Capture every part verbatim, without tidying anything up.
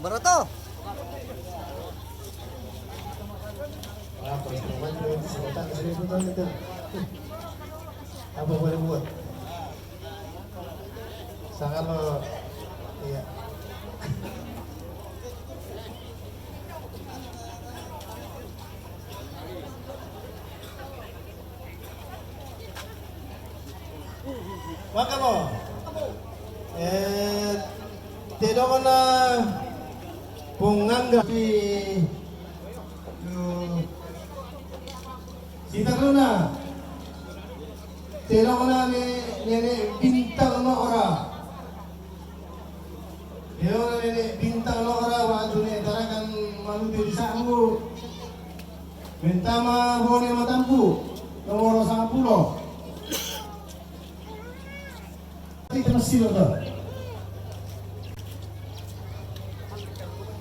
Barato. Apa boleh buat? Sangat lo, iya. Makamo. Eh, tedong na pungangga pi. Sita Luna. Tedong na ne, nene Bintang Nora. Tedong na nene Bintang Nora waktu ne tarakan maluti di samu. Bentama Bone Matampu, nomor sangat pulo. Kita masih lo.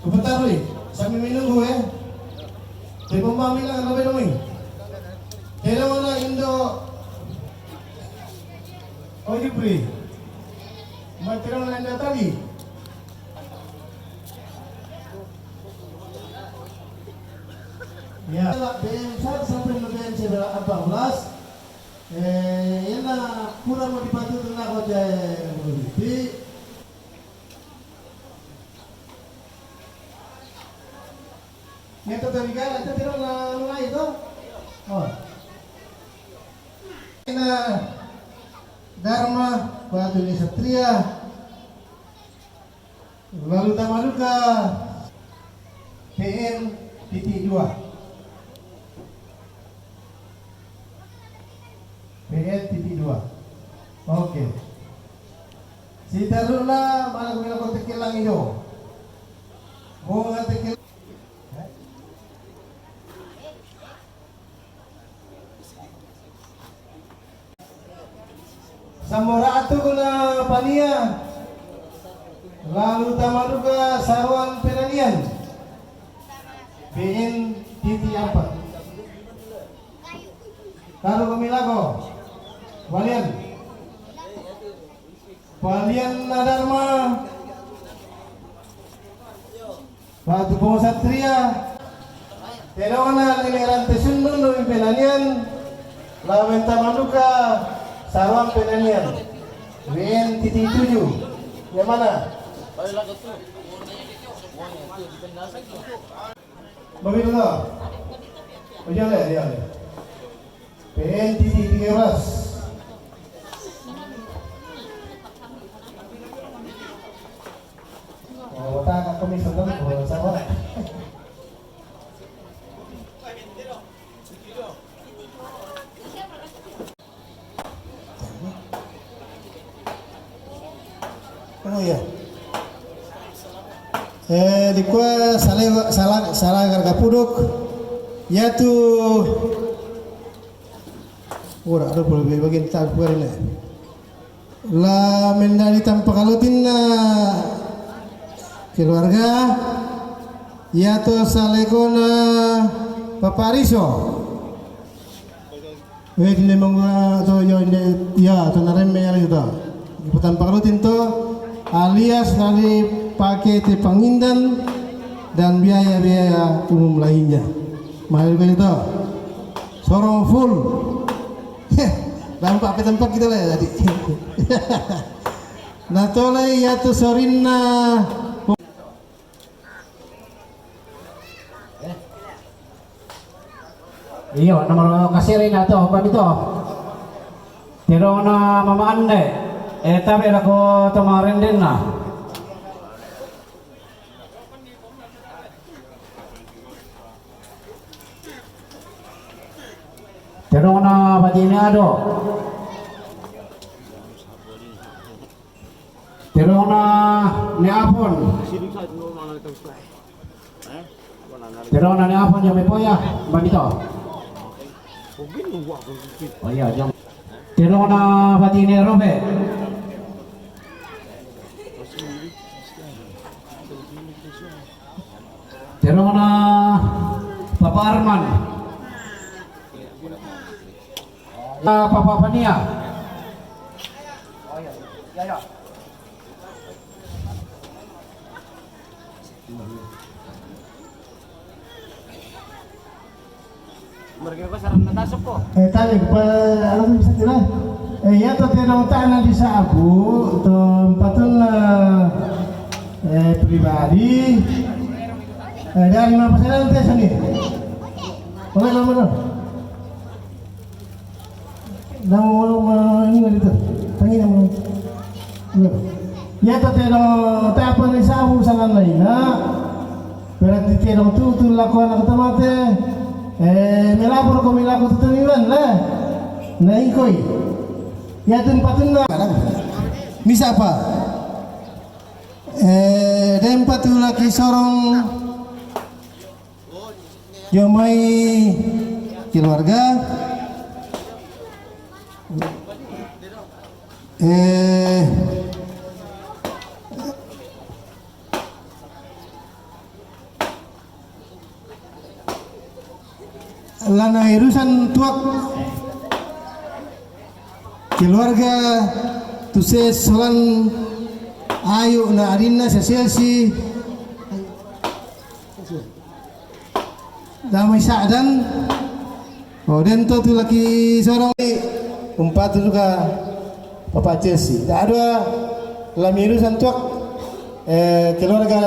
Kupetarui, sambil menunggu ya. Di pembang bilang apa dong ini? Hello na Indo. Oh, Jupri. Matero na Indo tadi. Ya, B M satu sampai B M C empat belas. Eh, ena kurang mau dipatuhi tengah kota. Neto Toriga, itu tidak na mulai itu. Oh. Ena Dharma, Batu ni Satria. Lalu Tamaluka, P N titik dua. P N titik dua. Oke. Sita Luna, mana kau bilang kau tekelang itu? Mau nggak tekelang? Samora atu kuna pania. Lalu Tamaluka Saruan Penanian. B N titik empat. Taru kami lago. Walian. Walian Nadarma. Batu Pongo Satria, Terona Lili Rante Sundun, Doi Penanian, Lawen Tamaluka, Saruan Penanian, W N titik tujuh. Yang mana? Begitu toh? Oh, iya, iya, iya. P N titik tiga belas. Oh, tak ada kami sedang, oh, sama. Oh, iya. Eh, di kua salah, salah, salah garga puduk. Yatu. Ora, ada pula bagian tak pula ni. La mendali tanpa kalutin na keluarga, ya to salekona papariso. Wek ne mongga to yo inde ya to nareme ya to. Tanpa kalutin to alias dari pakai te pangindan dan biaya-biaya umum lainnya. Mahal kali to. Sorong full. Heh, nampak apa tempat kita lah tadi. Natole ya tu sorinna. Iyo, nomor kasiri na to, kami to. Tirona mama ande. Eh, tapi aku to marenden na. Terona batine ado. Terona ne apon. Terona ne apon jam poya, bamito. Oh iya, jam. Terona batine robe. Terona Papa Arman. Ah, Papa Pania. Mereka ko sarang natasok ko. Eh, tadi pa, ano to, bisa tira? Eh, iya to, te dong tana di sabu, to patun na, eh, pribadi. Eh, dari mana pasaran te sini? Oke, lama dong. Dang mo, ma, ini nga dito. Tangina mo. Iya. Iya, to te dong tapa ni sabu sangan na ina. Berarti te dong tutu lakuan aku tamate. Eh, melapor ko melaku tutu iwan la. Na ikoi. Iya, tun patun na. Misa apa? Eh, dan patu laki sorong. Jomai keluarga. Eh, lana irusan tuak keluarga tu ses solan ayu na adinna seselsi. Damai Sa'dan. Oh, dan to tu laki sorong ni umpat tu ka papa Chelsea. Dah ada lami irusan tuak, eh, keluarga.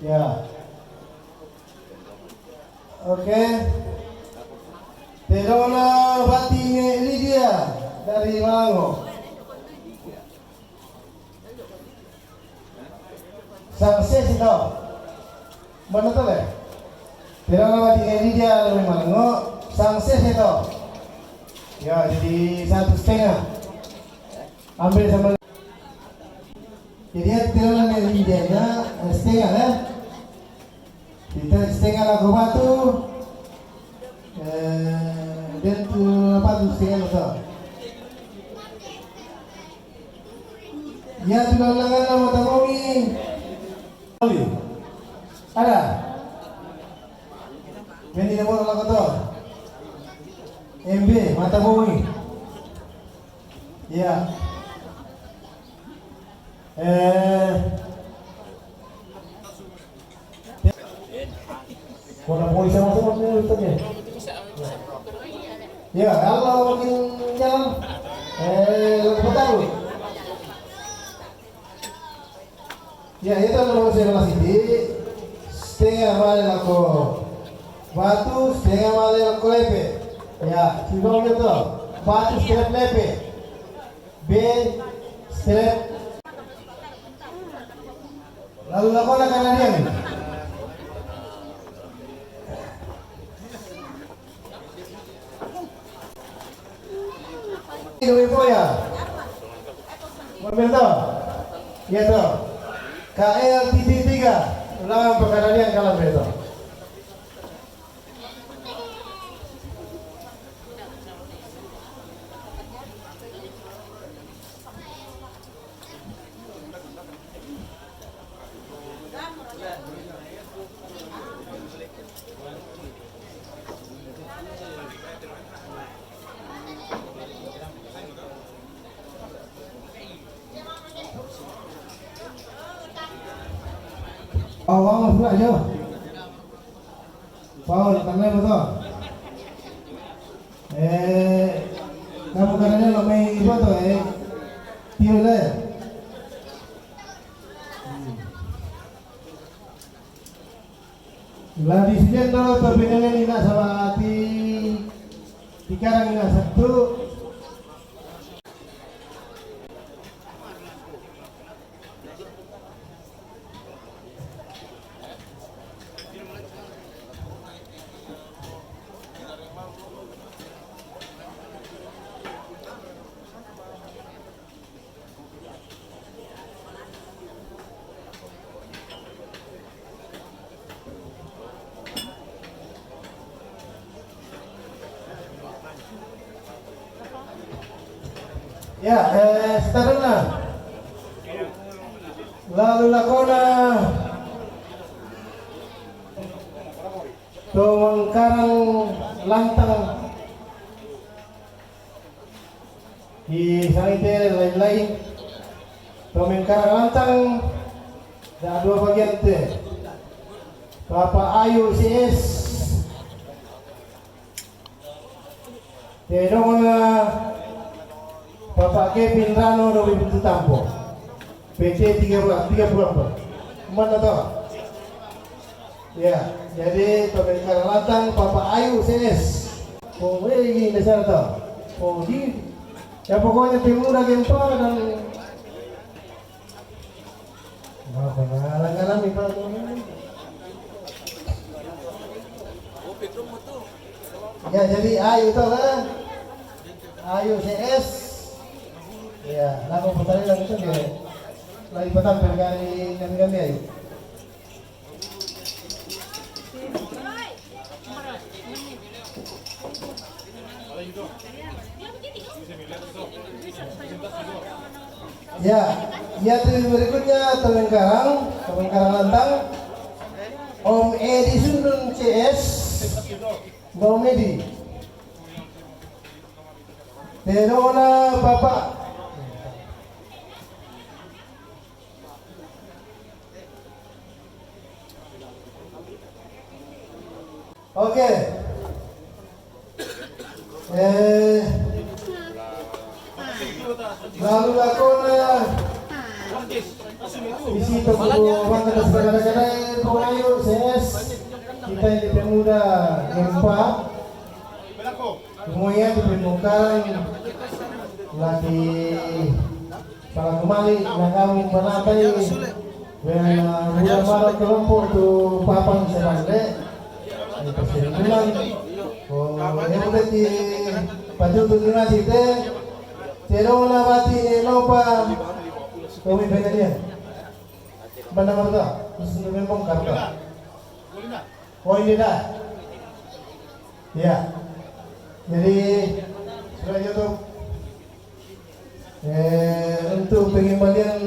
Ya. Oke. Te dong na bati nge Lydia dari Malango. Sangses itu. Mana tu le? Te dong na bati nge Lydia dari Malango. Sangses itu. Ya, jadi satu setengah. Ambil sama. Jadi ya, te dong na bati nge Lydia na, eh, setengah ya. Kita setengah laku batu. Eh, dan tu apa tu setengah tu? Ya, tu dalam lengan nama tamomi. Ada? Ini nama orang kata. M B, mata bumi. Ya. Eh. Kona polisi masuk, masuk, masuk, ya. Ya, Allah makin jalan. Eh, laku batu. Ya, itu nama saya masih di setengah balik laku batu, setengah balik laku lepe. Ya, sudah gitu. Batu setengah lepe. B, straight. Lalu lakukan akan larian. Ini ya. Mobil tu. Ya tu. K L T T tiga. Ulangan perkara dia kalau betul. Awang pula je. Paul, tangan betul. Eh, kamu kadang-kadang nak main apa tu, eh? Tiup lah. Hmm. Lah di sini tu, tapi ni nak sama hati. Tiga orang nak satu. Ya, eh, seterusnya. Lalu lakona to Mengkarang Lantang. Di sana itu lain-lain. To Mengkarang Lantang. Ada dua bagian te. Papa Ayu C S. Te dongona Papa Kevin Rano do Ibu Tampo. P C tiga puluh, tiga puluh empat. Mana to? Ya, jadi to Mengkarang Lantang Papa Ayu C S. Oh, eh, ini dasar to. Oh, di, ya pokoknya pemuda gempa dan Nah, pengalaman kami, Pak. Ya, jadi Ayu to lah. Ayu C S. Ya, nama putari langsung dia. Lagi petang dari kami, kami Ayu. Ya, ya, to berikutnya to Mengkarang, to Mengkarang Lantang. Om Edi Sundun C S. Om Edi. Te dongona Papa. Oke. Eh, lalu lakona isi toko bangka tas kada-kada, eh, pokoknya yuk, C S. Kita ini pemuda gempa. Semuanya di pembukaan lagi para kembali, na kami panatai dengan, eh, bulan malam kelompok tu papan sedang de. Itu kesimpulan. Oh, yang udah di paju tu nasi te. Cedona bati, eh, lopa. Kami pengen dia. Banda marta, khusus untuk membongkar, Pak. Oh, ini dah. Ya. Jadi, sudah YouTube. Eh, untuk pengembalian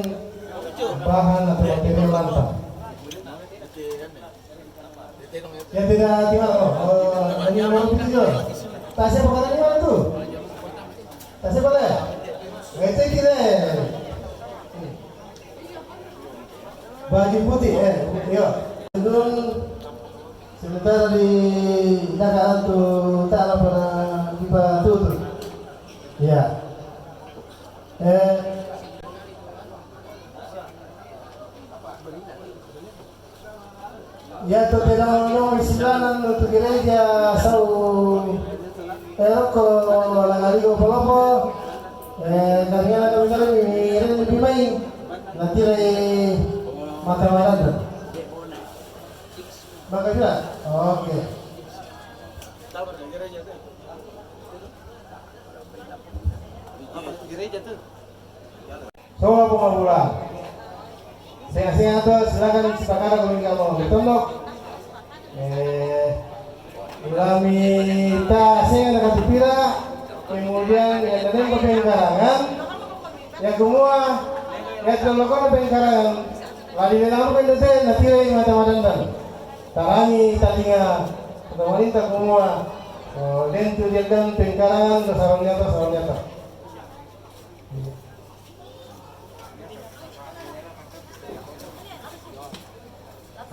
bahan atau material lantang. Ya, tidak, tidak. Oh, ini mau begitu. Tasnya bukan ini mana tuh? Tasnya boleh? Ngecek tidak? Baju putih, eh, iya. Dun, sementara di daga antu tala pada di batutu. Iya. Eh. Ya, to te dong, dong, isilanan untuk gereja sau, eh, roko, lagarigo palopo. Eh, kami anak kami, kami, ini lebih main. Nanti lagi mata malam tu. Maka juga? Oke. Gereja tu. Sola pemabula. Senga-senga tu, silakan sepakara kalau nggak mau ditondok. Eh, ulami ta senga na katupira, kemudian yang tadi pengkarangan, yang kumua, yang tondok pengkarangan, lagi dalam pun tete, nanti lagi mata madandan. Tarangi talinga, pemerintah kumua, oh, dentu dia dan pengkarangan, dosa nyata, dosa nyata.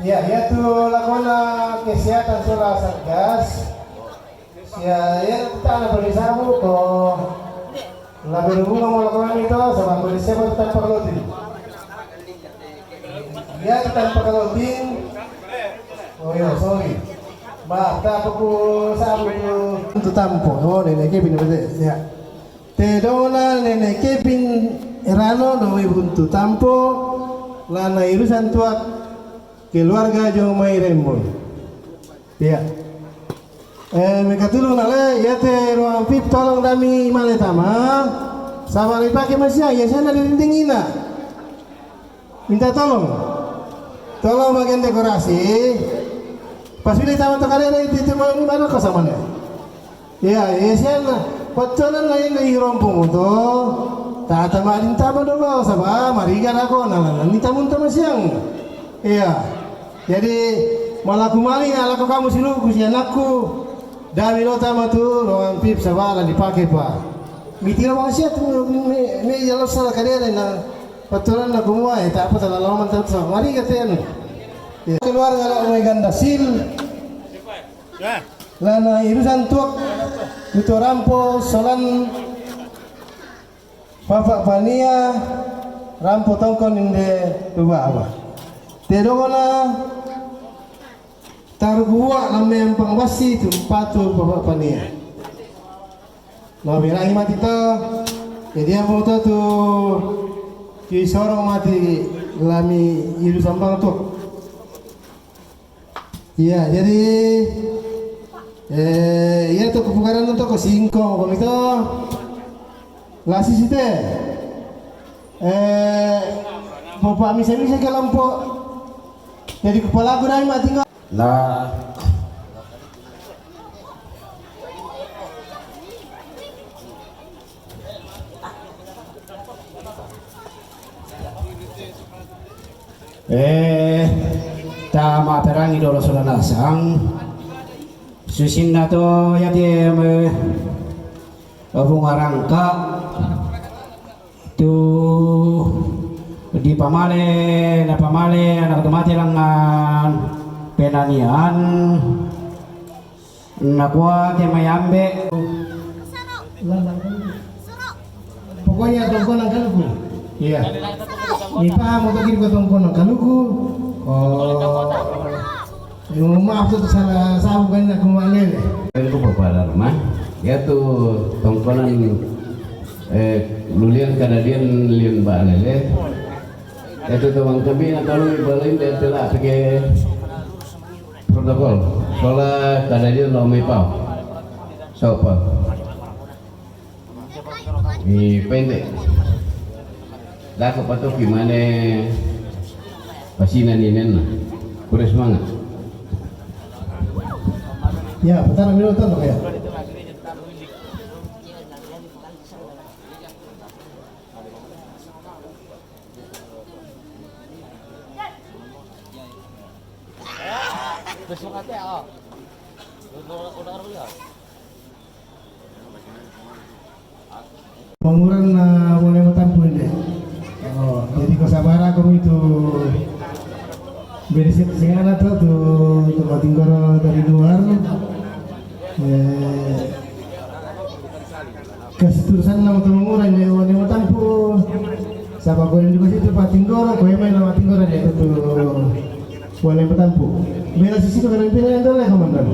Ya, ya tu lakona kesehatan sola Satgas. Ya, ya tu tana pada sabu ko. La berhubungan mo lakona itu sama kondisi apa tu tanpa lotin. Ya, tu tanpa lotin. Oh ya, sorry. Maaf, tak aku sabu tu. Tu tampo. Oh, nenek ke bini bete. Ya. Te dona nenek Kevin Rano do mai Buntu Tampo, lana irusan tuak keluarga jo mai Rembon. Iya. Eh, mekatulu nale, ya te ruang vip tolong dami male tama. Sabar ipake masia, ya sana di dinding ina. Minta tolong. Tolong bagian dekorasi. Pas bila taman tu karera itu, itu malam ni mana kau sama ni? Ya, ya, sian lah. Paconan lain dari rompong tu. Tata malin tama dolo, saba mariga lako, na, na, ni tamun tama siang. Iya. Jadi, malaku mali, alako kamu siluku si anakku. Dami lo tama tu, ruangan pip, saba la dipake pa. Mitira wasiat, me, me, me, jalo sala kadere na, paturan na kumua, eh, tak apa, tak lama, tak apa, mariga tenu. Iya. Keluarga la mai ganda sil. Lana irusan tuak, tutu rampo, solan, Papa Pania, rampo tongkon inde tuba aba. Te dogona taru gua lame ampang basi tu patu Papa Pania. Lo bilangi mati to, jadi apa to tu ki sorong mati lami ilu sambang tu. Iya, jadi, eh, iya to kupukaran to ko singko ko mito. Lasi site. Eh, popa misa-misa ke lampo. Jadi kupalaku dai ma tinggal. La. Eh, tama perangi dolo sola nasang. Susinna to yati me, bunga rangka tu dipamale, napamale anak tu mate langan penanian. Nakua te mai ambe. Pokoknya tongkonan kaluku. Iya. Ni paham oto kiri ko tongkonan kaluku. Oh. Yo, maaf tu salah sabu kan aku malele. Aku bapalar mah. Ya tu tongkonan, eh, lulian kadadian lian ba lele. Ya tu tawang kami na kalau ibalin dia telah pakai protokol. Sola kadadian lo mai pau. Sopa. Ni pendek. Dako patoki mane pasina ni nenna. Kure semangat. Ya, petara milo tano ya. Manguran na bole matampu inde. Oh, jadi ko sabara ko itu beri singana to tu, tu matinggoro dari luar. Eh, kasiturusan nama tu manguran inde, bole matampu. Saba ko yang juga situ patinggoro, ko yang main nama tinggoro dia tu, tu bole matampu. Bela sisi tu kan pilihan tu lah komandan.